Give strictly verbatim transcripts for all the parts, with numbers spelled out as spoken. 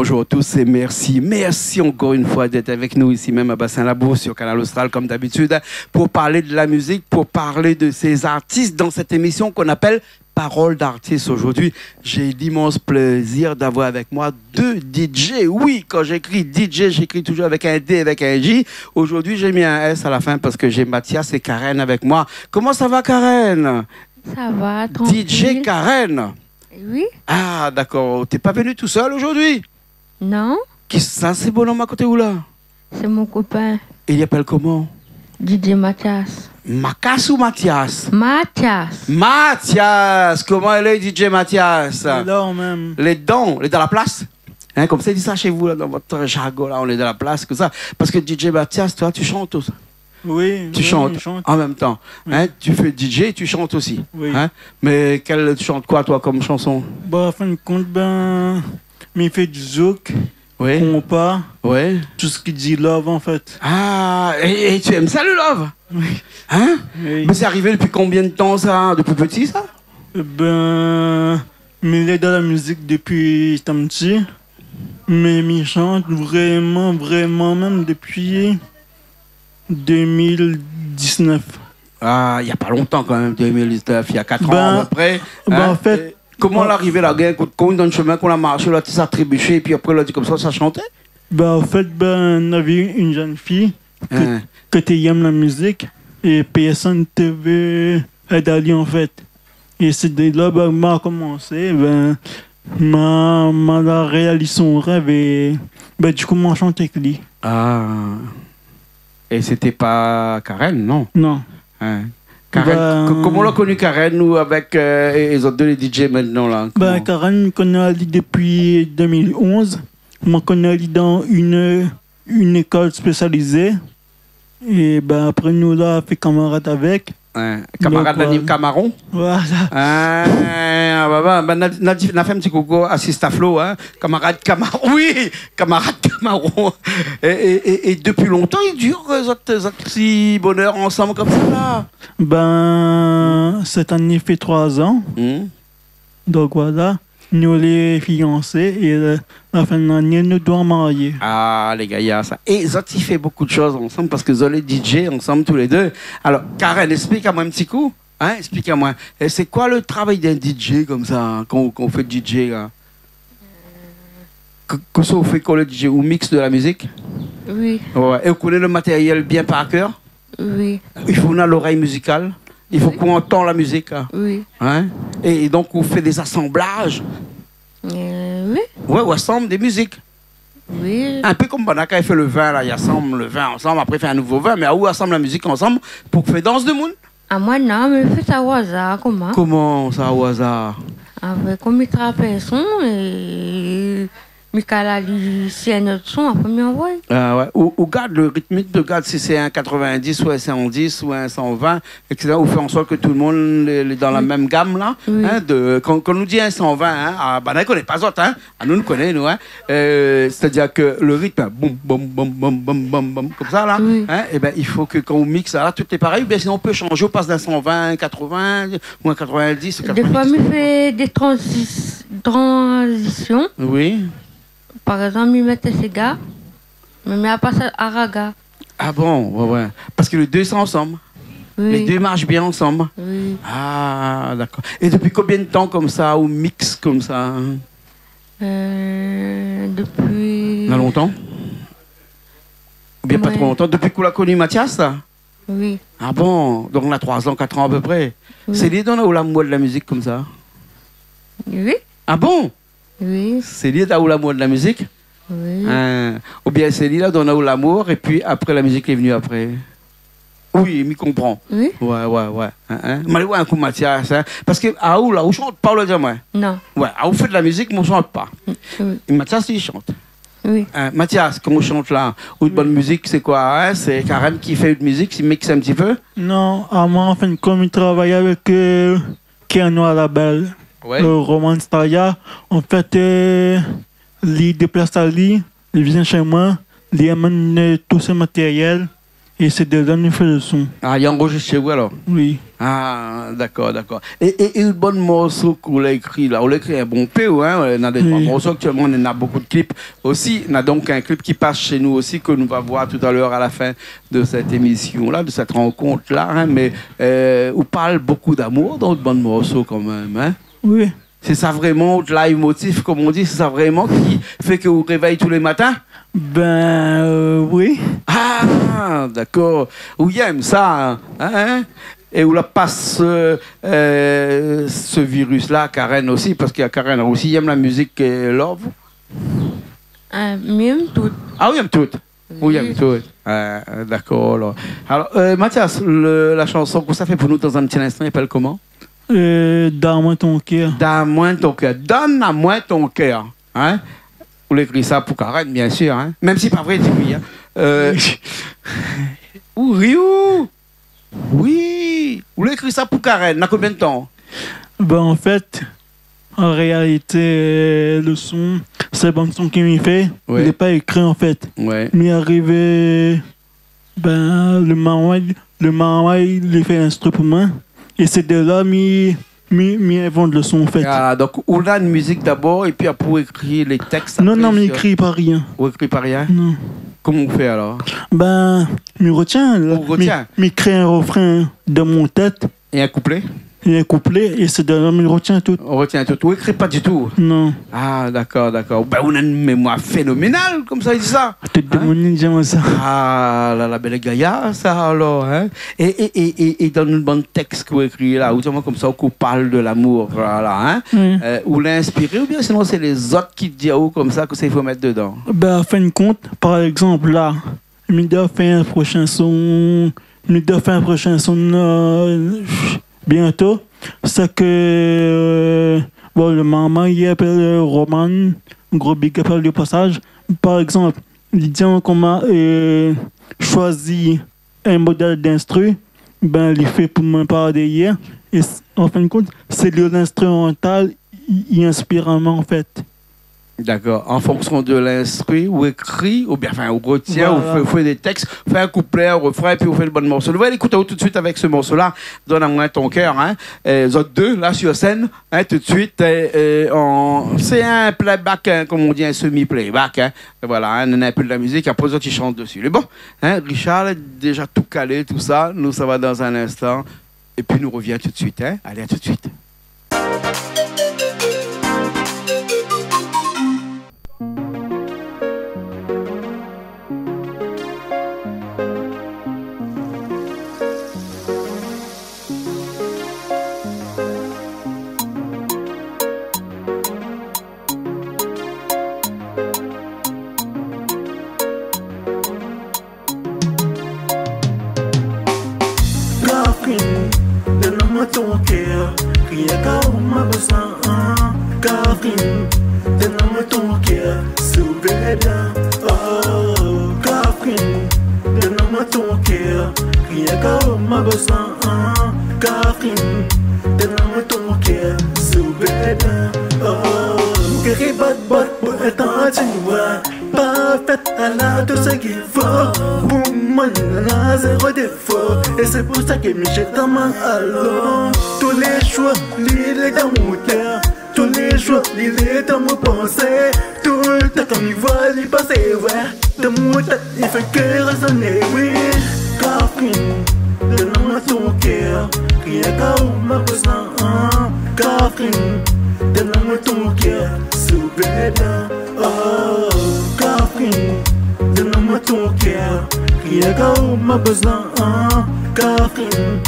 Bonjour à tous et merci, merci encore une fois d'être avec nous ici même à Bassin Labou sur Kanal Austral, comme d'habitude, pour parler de la musique, pour parler de ces artistes dans cette émission qu'on appelle Parole d'artiste. Aujourd'hui, j'ai l'immense plaisir d'avoir avec moi deux D J. Oui, quand j'écris D J, j'écris toujours avec un D, avec un J. Aujourd'hui, j'ai mis un S à la fin parce que j'ai Mathias et Karen avec moi. Comment ça va, Karen ? Ça va, tranquille. D J Karen. Oui. Ah, d'accord. T'es pas venu tout seul aujourd'hui ? Non. Kisa sé bonom a koté ou la ? C'est mon copain. Il s'appelle comment ? D J Mathias. Makas ou Mathias ? Mathias. Mathias, comment il est, D J Mathias ? Lé la mèm. Lé dan, lé dan la plas. Hein, comme ça, il dit ça chez vous, là, dans votre jargon, là, on est dans la place, comme ça. Parce que D J Mathias, toi, tu chantes aussi. Oui, oui, je chante. Tu chantes en même temps. Oui. Hein, tu fais D J et tu chantes aussi. Oui. Hein ? Mais quel, tu chantes quoi, toi, comme chanson ? Bah, en fin de compte, ben, mi fé du zouk, oui, compas, oui, tout ce qui dit love, en fait. Ah, et, et tu aimes ça, le love ? Oui. Hein ? Oui. Mais c'est arrivé depuis combien de temps, ça ? Depuis petit, ça ? Ben, mi lé dan la mizik dopi tan pti, mé mi shant vréman, vréman mèm dopi deux mille dix-neuf. Ah, il y a pas longtemps quand même, deux mille dix-neuf, il y a quatre ans à peu près. Ben, en fait, koman la arivé la, gingn kout kogn dan shomin, k'ou la marshé, la ti sa tribishé, épi apré, la di konmsa, sa shanté ? Ben, en fait, ben, navé une jeune fille ke, ke té yèm la mizik, é pèrsone té vé èd ali, en fait. É sé de la, ben, ma komansé, ben, ma, ma la réaliz son rèv é, ben, du coup, ma shant èk li. Ah. Et c'était pas Karen, non ? Non. Hein. Karen, ben, ko-, koman ou la koni Karen ou avèk, euh, é, é zot dé lé D J mintnan la ? Ben, koman ? Karen, mi koné ali dopi deux mille onze. Ma koné ali dan une, une école spécialisée. É ben, apré, nou la fé kamarad avèk. Hein, kamarad la ni kamaron ? Voilà. Hein, ah, bah, bah, bah, na, na di, na fé in ti koukou a Sista Flo, hein. Kamarad kamaron, oui, kamarad kamaron. É, é, é, é dopi lontan i dir, euh, zot, zot ti bonèr ansanm konmsa la ? Ben, cette année fait trois ans. Hmm. Donc voilà. Nou lé fiansé é, euh, la fin de l'année, nou doi marié. Ah, lé gayar, sa. É zot i fé beaucoup de choses ensemble parce que zot lé D J ensemble tous les deux. Alors, Karen, explique-moi un petit coup. Hein, explique-moi. Et c'est quoi le travail d'un D J comme ça, hein, quand, quand on fait D J, là ? Que, que ça, on fait quoi, le D J ? On mixe de la musique ? Oui. Ouais. Et on connaît le matériel bien par cœur ? Oui. I fo ou néna lorèy mizikal. I fo k'ou antann la mizik, hein. Oui. Hein ? É, é donk, ou fé dé asanblaz. Euh, oui. Ouais, ou asanm dé mizik. Oui. In pé konm banna kan i fé le vin, la, i asanm le vin ansanm, apré i fé in nouvo vin, mé aou asanm la mizik ansanm pou fé dans demoun. Ah, moin, non, mi fé sa o azar, koman ? Koman sa, o azar ? Apré, konm mi trap in son, é mi kal ali si in ot son, apré mi anvoy. Ah ouais. Ou, ou gard le ritm, ou gard si sé in quatre-vingt-dix ou in cent dix ou in cent vingt, et cetera. Ou fé an sort ke tout le moun lé, lé dan la mèm gam la, hein, de, kan, kan nou di in cent vingt, hein, ah, banna i koné pa zot, hein. Ah, nou, nou koné, nou, hein. Euh, c'est-à-dire que le rythme, boum, boum, boum, konmsa la, hein, é ben, i fo ke kan ou mixe la, tout est pareil, oubien sinon ou pé shanjé, ou pas d'in cent vingt, in quatre-vingts, ou in quatre-vingt-dix, ou quatre-vingt-dix. Défoi, mi fé dé transi-, transition. Oui. Par égzanp, mi mèt séga, mé mi la pas a raga. Ah bon, ouais, ouais. Parce que les deux sont ensemble. Oui. Les deux marchent bien ensemble. Oui. Ah, d'accord. Et depuis combien de temps comme ça, ou mixe comme ça, hein ? Euh, depuis... Na lontan ? Oubien pa tro lontan ? Depuis k'ou la koni Mathias, sa ? Oui. Ah bon ? Donk, na trois ans, quatre ans à peu près. Oui. Sé li la donn aou lamour de la mizik konmsa ? Oui. Ah bon ? Oui. Sé li la donn aou lamour de la mizik ? Oui. Hein. Oubien sé li la donn aou lamour, épi apré, la mizik lé vni apré ? Oui, mi konpran. Oui. Ouais, ouais, ouais. Hein, hein. Mé alé oir in kou Mathias, hein. Parske aou la, ou shant pa, ou la di amoin. Non. Ouais, aou fé de la mizik, mé ou shant pa. Mm, oui. Mathias, li shant. Oui. Hein, Mathias, kan ou shant la, out bann mizik, sé koi, hein ? Sé Karen ki fé out mizik, ki mixe in ti pé ? Non, amoin, an fin de kont, mi travay avèk, euh, Kernois Label, ouais, euh, Roman Staya. An fèt, euh, li déplas ali, li vien shé moin, li amenn, euh, tout son matéryèl, é sé de la mi fé le son. Ah, li anrozis shé ou alor ? Oui. Ah, dakor, dakor. É, é, é le bann morso ke ou la ékri la, ou la ékri in bonpé, ou, hein, néna dé troi morso aktièlman, néna bonpé de klip osi. Néna donk in klip ki pas shé nou osi, ke nou va voir talèr a la fin de sèt émisyon-la, de sèt rankont-la, hein, mé, euh, ou parl bonpé d'amour dan out bann morso kanmèm, hein ? Oui. Sé sa vréman out leitmotiv, konm i di, sé sa vréman ki fé ke ou révèy tou lé matin ? Ben, euh, oui. Ah, dakor. Ou yèm sa, hein, hein ? É ou la pas, euh, euh, se virus-la a Karen osi, parske Karen osi i yèm la mizik, euh, love. Euh, mi yèm tout. Ah, ou yèm tout. Ou yèm tout. Euh, euh, dakor, alor. Alor, euh, Mathias, le, la shanson ke ou sa fé pou nou dan in ti linstan, i apèl koman ? Euh, Donn amoin ton kèr. Donn amoin ton kèr. Donn amoin ton kèr. Hein ? Ou la ékri sa pou Karen, biensir, hein ? Mèm si pa vré, di oui, hein ? Euh, ou ri ou ? Oui, ou la ékri sa pou Karen, na konbien d'tan ? Ben, an fèt, an réalité, euh, le son, sé bann son ke mi fé, oui, lé pa ékri, an fèt. Ouais. Mi arivé, ben, le marmay, le marmay, li fé linstru pou moin. É sé de la mi, mi, mi invant le son, an fèt. Ah, donk, ou néna in mizik dabor, épi apré ou ékri lé tèks apré. Non, non, mi ékri pa rien. Ou ékri pa rien ? Non. Koman ou fé alor ? Ben, mi rotien, la. Ou rotien. Mi, mi kré in refrin dan mon tèt. É in kouplé ? É in kouplé, é sé de la mi rotien tout. Ou rotien tout. Ou ékri pa ditou ? Non. Ah, dakor, dakor. Ben, ou néna in mémoir fénoménal, konmsa i di sa. Tout demoun i di amoin sa. Ah la la, bèl gayar sa alor, hein. É, é, é, é, é dan out bann tèks ke ou ékri la, ou di amoin konmsa, ou parl de lamour, voilà, hein. Oui. Euh, ou la inspiré, oubien sinon sé lézot ki di aou konmsa ke sa i fo mèt dedan ? Ben, an fin de kont, par égzanp, la, mi doi fé in proshin son, mi doi fé in proshin son, euh, bientôt. Sé ke, euh, bon, le marmay i apèl, euh, Roman, gro big up ali o pasaz. Par égzanp, li di amoin koman, euh, shoizi in modèl d'instru, ben, li fé pou moin par dèrièr. É s-, an fin de kont, sé le, linstrimantal, i, i inspir amoin, an fèt. Dakor. An fonksion de linstru, ou ékri, oubien, anfin, ou rotien, ou fé, ou fé dé tèks, ou fé in kouplé, in refrin, épi ou fé le bann morso. Nou va ékout aou tout suit avèk se morso-la, Donn amoin ton kèr, hein. Euh, zot dé, la, sur sèn, hein, tout suit. Euh, euh, an, sé in playback, hein, konm i di, in semi-playback, hein. É voilà, hein, néna in pé de la mizik, apré zot i shant dési. Lé bon, hein, Richard la déza tout kalé, tousa. Nou sava dan in instan, épi nou rovien tout suit, hein. Alé, a tout suit. Catherine, donn amoin ton kèr, rienk aou ma bezoin. Catherine, donn amoin ton kèr, souplé bien. Oh, Catherine, donn amoin ton kèr, rienk aou ma bezoin. Catherine, donn amoin ton kèr, souplé bien. Oh, mon kèr i bat, bat pou atann aou. Parfèt, èl na tout sak i fo. Pou moin, èl na zéro défo. É sé pou sa ke mi shèrsh amoin alor. Tou lé zour, li lé dan mon tèt. Tou lé zour, li lé dan mon pansé. Toultan kan mi voi ali pasé, ouais. Dan mon tèt, li fé ke rézoné, oui. Catherine, donn amoin ton kèr. Rienk aou ma bezoin. Catherine, donn amoin ton kèr, souplé bien. Oh, Catherine, donn amoin ton kèr, rienk aou ma bezoin. Catherine,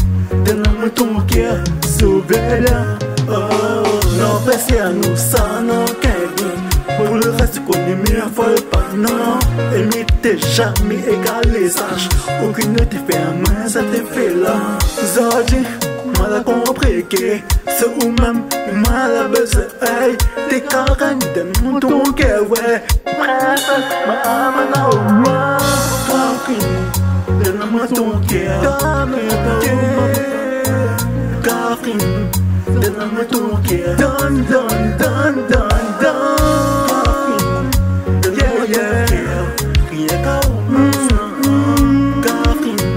donn amoin ton kèr, souplé bien. Oh, non, pa sé anou sa, non, ken bien. Pou le rès, ou koné, mi fo pa, non. É mi té zamé égalé, sach. Okin té fé amoin sa té fé la. Zordi, moin la konpri ke sé ou mèm moin la bezoin. Hey, té Karen, donn amoin ton kèr, ouais. Princesse, ma amana o roi. Catherine, donn amoin ton kèr. Donn amoin ton kèr. Catherine, donn amoin ton kèr. Donn, donn, donn, donn, donn. Catherine, donn amoin ton kèr. Rienk aou ma bezoin. Catherine,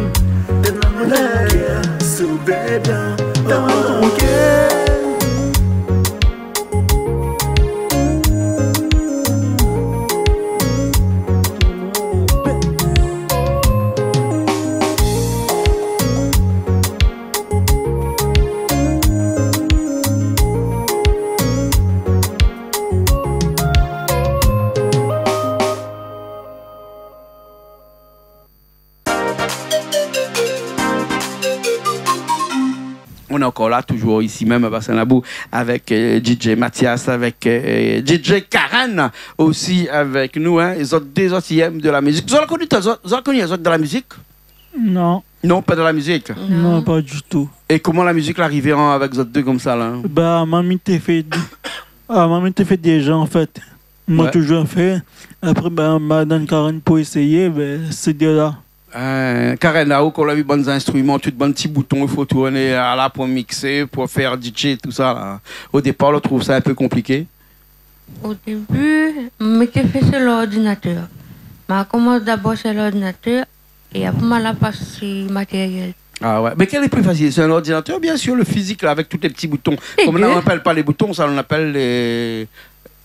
Ankor la, toujour isi mèm a Bassin Labou, avèk, euh, D J Mathias, avèk, euh, D J Karen osi avèk nou, hein. Zot dé zot i èm la mizik. Zot la koni, zot, zot la koni, zot, dan la mizik ? Non. Non, pa dan la mizik. Non, pa ditou. É koman la mizik la arivé an, avèk zot dé konmsa la ? Ba, moin mi té fé d-, ah, moin mi té fé déza, an fèt. Moin toujour fé. Apré, ba, ma domann Karen pou éséyé, bin, sé de la. Euh, Karen, la, ou kan la vi bann zinstriman, tout bann ti bouton, i fo tourné, ala, pou mixé, pou fé D J, tousa la. O dépar, ou trouv sa in pé konpliké ? O débu, mi té fé su lordinatèr. Ma komans dabor su lordinatèr, é apré, ma la pas su matérièl. Ah ouais. Mé kèl lé pli fasil, su in lordinatèr, bien sir, le fizik la, avèk tout lé ti bouton. Lé dé. Konm la, nou apèl pa lé bouton, sa, nou apèl lé,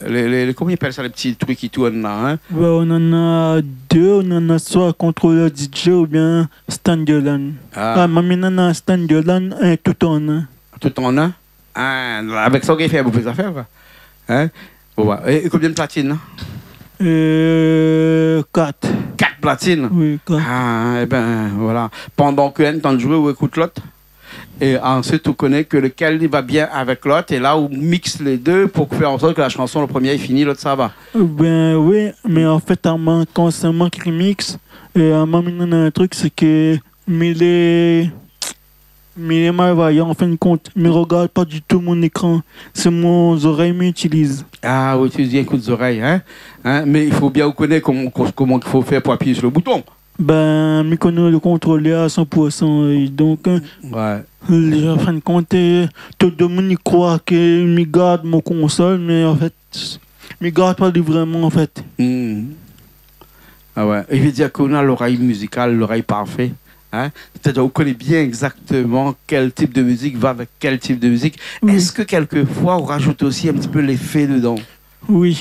lé, lé, lé, koman i apèl sa, lé ti trik ki tourn la, hein ? Bin, ou nana dé, ou nana soi kontrolèr D J oubien standalone. Ah. Ah, moin mi nana standalone, in tout an in. Tout an in ? Ah, avèk sa, ou gingn fé bonpé zafèr, koi. Hein ? Bon, ouais. É, é konbien de platine, la ? Euh, kat. Kat platine ? Oui, kat. Ah, ébin, voilà. Pandan ke inn antann zoué, ou ékout lot. É ansuit, ou koné ke lekèl i va bien avèk lot. É la, ou mix lé dé pou fé an sort ke la shanson, le promié i fini, lot sa va. Bin oui, mé an fèt, amoin, kan sé moin ki mix, é amoin, mi nana in trik, sé ke mi lé, mi lé malvayan, an fin de kont. Mi rogard pa ditou mon ékran. Sé mon zorèy mi itiliz. Ah oui, ou di ékout zorèy, hein ? Hein ? Mé i fo bien ou koné koman, koman i fo fé pou apiyé su le bouton. Bin, mi koné le kontrolèr a san pou san, é donk, euh, ouais, lé, an fin de kont, euh, tout demoun i kroi ke mi gard mon konsol, mé an fèt, mi gard pa li vréman, an fèt. Hmm. Ah ouais. I vé dir ke ou na lorèy mizikal, lorèy parfé, hein ? Sétadir, ou koné bien égzaktoman kèl tip de mizik va avèk kèl tip de mizik. Oui. Èske kèlkefoi, ou rajout osi in ti pé léfé dedan ? Oui.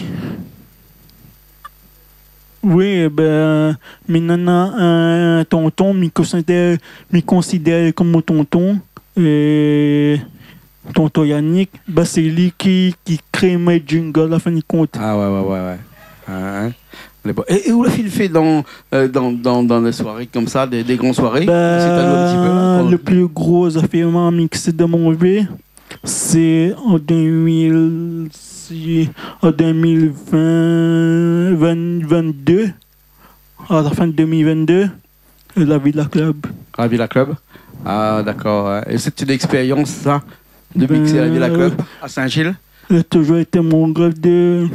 Oui, ébin, mi nana in tonton, mi konsidèr, mi konsidèr kom mon tonton, é tonton Yannick, ba, sé li ki, ki kré mon jingle, an fin de kont. Ah ouais, ouais, ouais, ouais. Ah, hein. Lé bon. É, é ou la fine fé dan, euh, dan, dan, dan dé soiré konmsa, dé, dé gran soiré ? Bin, sé ta nou in ti pé la, koi. Le pli gro zafèr ma mixé dan mon vi, sé an dé mil, si, an dé mil vin, vin, vin-dé, a la fin de dé mil vin-dé, la Villa Club. La Villa Club ? Ah, dakor, ouais. É sé in ékspérians, sa, de mixé la Villa Club, euh, a Saint-Gilles ? Bin, la toujour été mon rèv de,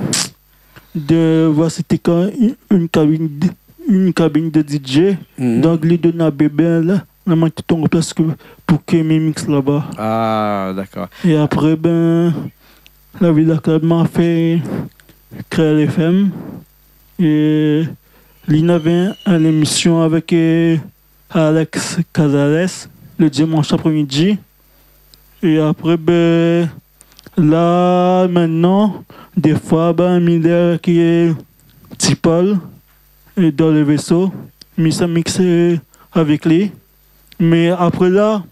de voir sété koi in, in kabine de, in kabine de D J. Mhm. Donk, li done a bébé la, la moin té tonm prèsk pou ke mi mix laba. Ah, dakor. É apré, bin, la Villa Club ma fé Kréol F M. É li navé in émision avèk, euh, Alex Cazares, le dimansh apré-midi. É apré, bin, la, mintnan, défoi, bin, mi lé avèk, euh, Ti Paul, é dan le vèso, mi sa mixé avèk li. Mé apré la,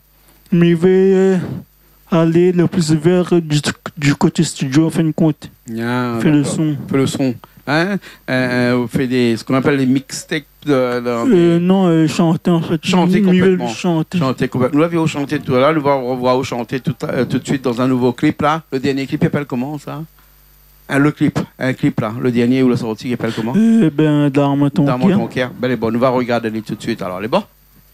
mi vé alé le pli vèr du, du koté studio, an fin de kont. Ah, dakor. Fé le son. Fé le son. Hein ? Euh, euh, ou fé dé, sak i apèl dé mixtapes de, de, euh, non, euh, shanté, an fèt. Shanté konplètman. Mi vé shanté. Shanté konplètman. Nou la vi aou shanté talèr, nou va rovoir aou shanté tout, euh, tout de suite dan in nouvo klip la. Le dernié klip i apèl koman, sa ? Hein, le klip, in klip la, le dernié ou la sorti, i apèl koman ? Euh, bin, Darman Ton Kèr. Darman Ton Kèr. Bin, lé bon, nou va rogard ali tout de suite, alor, lé bon ?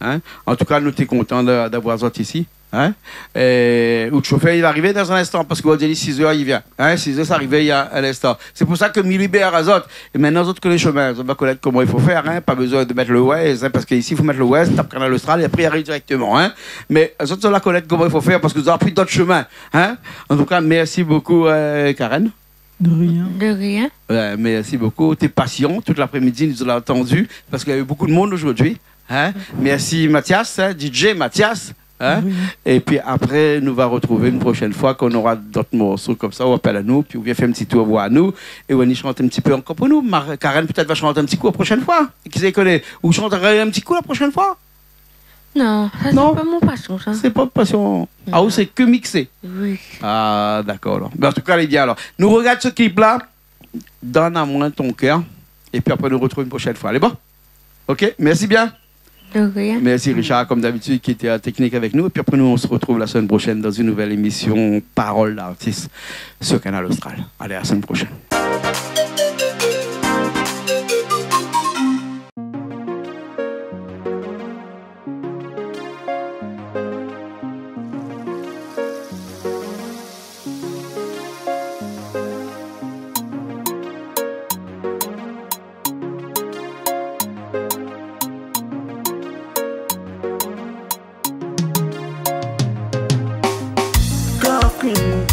Hein ? An tou ka, nou té kontan de, d'avoir zot isi. Hein ? É out shofèr, li va arivé dan in instan, parske ou la di ali sizèr, li vien. Hein ? Sizèr, sa arivé néna in instan. Sé pou sa ke mi libèr azot. É mintnan, zot koné shomin, zot va konèt koman i fo fèr, hein ? Pa bezoin de mèt le Waze, hein, parske isi, i fo mèt le Waze, tap Kanal Austral, é apré, i ariv dirèkteman, hein ? Mé zot, zot la konèt koman i fo fèr, parske zot la pri dot shomin, hein ? An tou ka, mèrsi bokou, euh, Karen. De rien. De rien. Ouais, mèrsi bokou. Té pasian tout laprémidi, nou la atann, parske navé bokou de moun zordi. Hein ? Mèrsi Mathias, hein, D J Mathias, hein ? Oui. Épi apré, nou va rotrouv in proshèn foi, kan nora dot morso konmsa, ou apèl anou, pi ou vien fé in ti tour voir anou, é ou vien shant in ti pé ankor pou nou. Mar-, Karen pétèt va shant in ti kou la proshèn foi. Kisa i koné ? Ou shantra in ti kou la proshèn foi ? Non, sa, sé pa mon pasion, sa. Non ? Sé pa out pasion. Non. Ah, ou sé ke mixé ? Oui. Ah, dakor, alor. Mé an tou ka, lé bien, alor. Nou rogard se klip la, Donn amoin ton kèr, épi apré, nou rotrouv in proshèn foi. Lé bon ? OK, mèrsi bien. De rien. Merci Richard, comme d'habitude, qui était à la technique avec nous. Et puis après, nous, on se retrouve la semaine prochaine dans une nouvelle émission Parole d'artiste sur Kanal Austral. Allez, à la semaine prochaine. Catherine,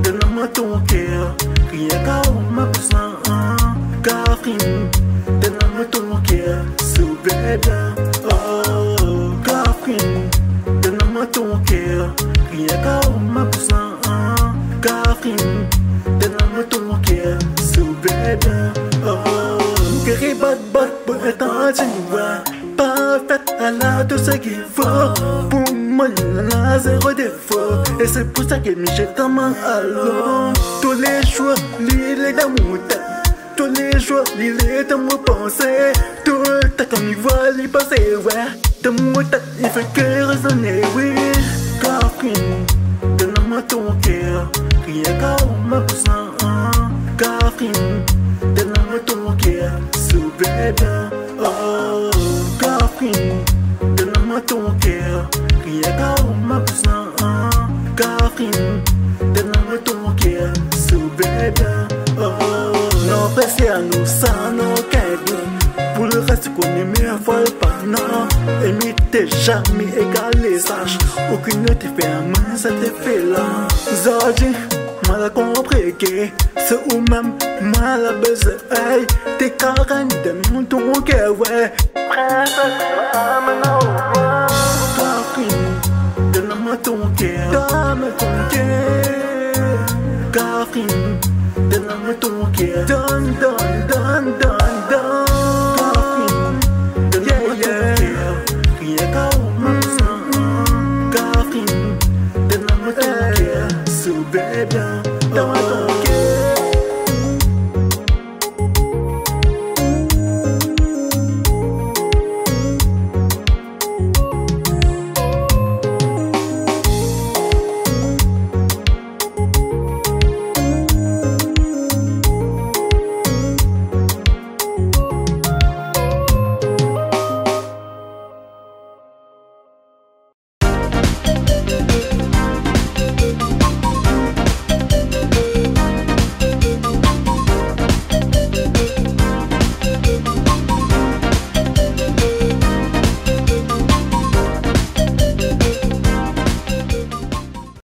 donne-moi ton cœur, rien qu'à ma besoin. Catherine, donne-moi ton cœur, so bébé. Oh, Catherine, donne-moi ton cœur, rien qu'à ma besoin. Catherine, donne-moi ton cœur, so bébé. Oh, kéré bat bat pou étan, tu vois. Parfaite, elle a tout ce qu'il faut. Pour moi, elle a zéro défaut. Et c'est pour ça que mi jette dans ma allo. Tous les jours, li lé dan mon tèt. Tous les jours, li lé dan mon pansé. Tout le temps, kan mi voi li pasé, ouais. Dan mon tèt, li fé ke rézoné, oui. Catherine, donne-moi ton cœur. Rien qu'à ma besoin. Catherine, donne-moi ton cœur, so bébé. Oh, Catherine, donne-moi ton cœur, rien qu'à ma besoin. Catherine, donne-moi ton cœur, so bébé. Oh, non, près à nous, ça n'a aucun doute. Pour le reste, koné mi fol pa, non. Et mi té jamé égalé, sache. Aucune autre fé à moi, ça te fait là. Zordi, moin la konpri ke sé ou mèm moin la bezoin, ey. Té karèn dan mon kèr, ouais. Princesse, amèn amoin. Catherine, donne-moi ton cœur. Donne-moi ton cœur. Catherine, donne-moi ton cœur. Donne, donne.